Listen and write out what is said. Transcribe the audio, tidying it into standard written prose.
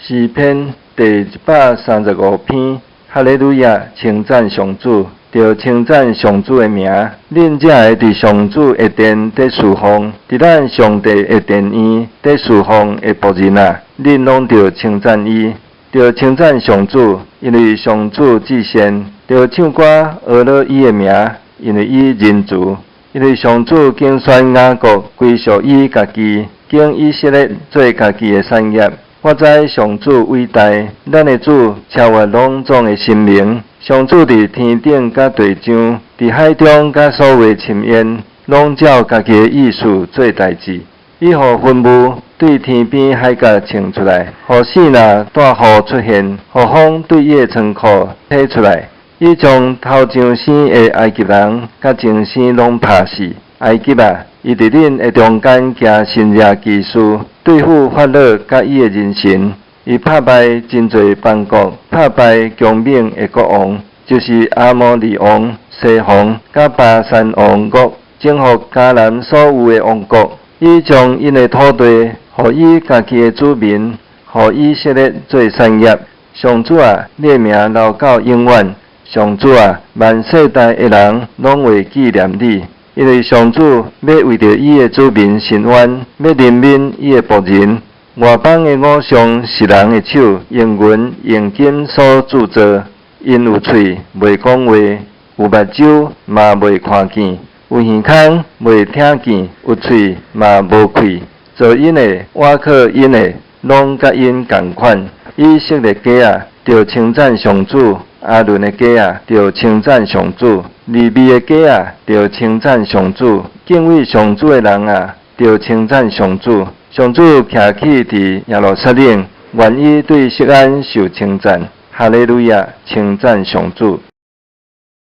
詩篇第135篇，哈利路亞！稱讚上主，著稱讚上主的名。恁才會佇上主的殿佇事奉，佇咱上帝的殿院佇事奉的僕人啊，恁攏著稱讚伊，著稱讚上主，因為上主至善。著唱歌呵咾伊的名，因為伊仁慈。因為上主揀選雅各歸屬伊家己，揀以色列做家己的產業。我知上主偉大，咱的主超越攏總的神明。上主佇天頂佮地上，佇海中佮所有的深淵，攏照家己的意思做代誌。伊予雲霧對天邊海角衝出來，予爍爁帶雨出現，予風對伊的倉庫提出來。伊將頭上生的埃及人佮前生攏拍死。埃及啊，伊佇恁的中間行神蹟奇事，對付法老佮伊的人臣。伊拍敗真濟邦國，拍敗強猛的國王，就是亞摩利王西宏佮巴珊王噩，征服迦南所有的王國。伊將𪜶的土地，予伊家己的子民，予以色列做產業。上主啊，你的名留到永遠。上主啊，萬世代的人攏會紀念你，因為上主欲為著伊的子民伸冤，欲憐憫伊的僕人。外邦的偶像是人的手，用銀用金所鑄造。𪜶有喙，袂講話；有目睭，嘛袂看見；有耳孔，袂聽見；有喙，嘛無氣。造𪜶的，倚靠𪜶的，攏佮𪜶仝款。以色列家啊，著稱讚上主；亞倫的家啊，著稱讚上主；利未的家啊，著稱讚上主；敬畏上主的人啊，著稱讚上主。上主徛起佇耶路撒冷，願伊對錫安受稱讚。哈利路亞，稱讚上主。